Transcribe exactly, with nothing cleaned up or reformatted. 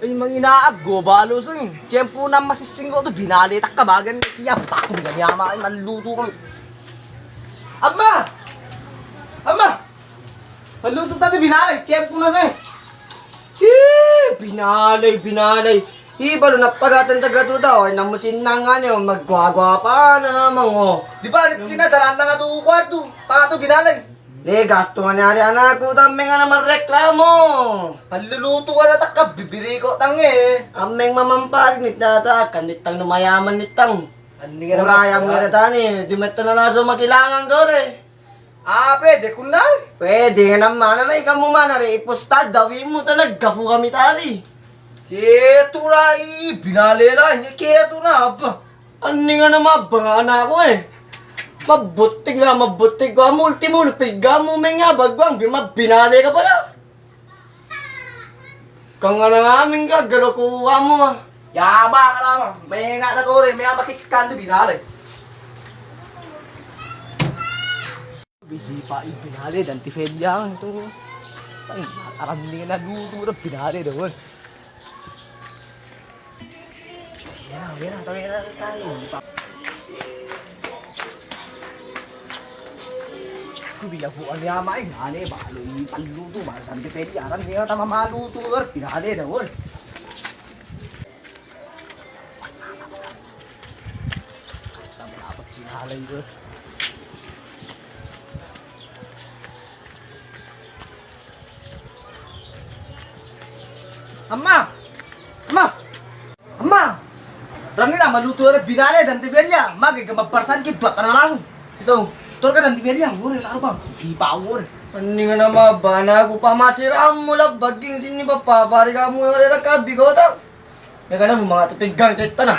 Ay, manginaab, gobalo, sing. Tiyempo na masisinggo to, binale taka bagan. Iya, butak ko, binale ama, ay, maluto ko. Ama! Ama! Maluto ta to, binale, tiyempo na, sing. Ih, binale, binale. Ih, balu na pagatan ta graduado, ay, na musin na nga ni, maggwagwapa na naman, o. Di ba, di na, dalan na nga to kuwarto, pakato, binale. Di, gasto nga ni ari anak ko, tamen nga na mareklamo. Manluluto ka na taka, bibiriko tang e. Ameng mamamparig ni tata, kanitang na mayaman nitang. Ani nga na. Uraya mo nga tani, di meta na laso makilangan ko re. A, pwede ko na. Pwede nga naman, na ikaw mo man, ari, ipos ta, dawi mo, talaga, fu kami tari. Keto ra, i, binale ra, keto ra, ba. Ani nga na mabang anak ko e. Mabutig nga, mabutig ko. Amo ultimo, pigamo, mengabagwang, bi mabinale ka pala. Kang ana nga aming gagalo ko amo a. Yaba ka lama, menga na tore, menga bakit kandu binale. Bisi pa i binale dan ti Feliang to. Ay, aram ni na dudu na binale daw. Wera, wera, tawera tayo. Kubi ya fu ani ama e, ane ba lo i paluto ba dan ti Feliang, aram ni na tama maluto er binale daw. Ama! Ama! Ama! Rani na maluto er binale dan ti Feliang, mage ga mabarsan ki dua tana langsung. Ito, tor ka dan ti Feliang, wore, taro bang, si pa wore. Ani nga na mabang anak ko, pamasiram mo la baging sini, papapari kamo, wore, rakabi ko ta. Ya ka na mo manga to pegang keta na.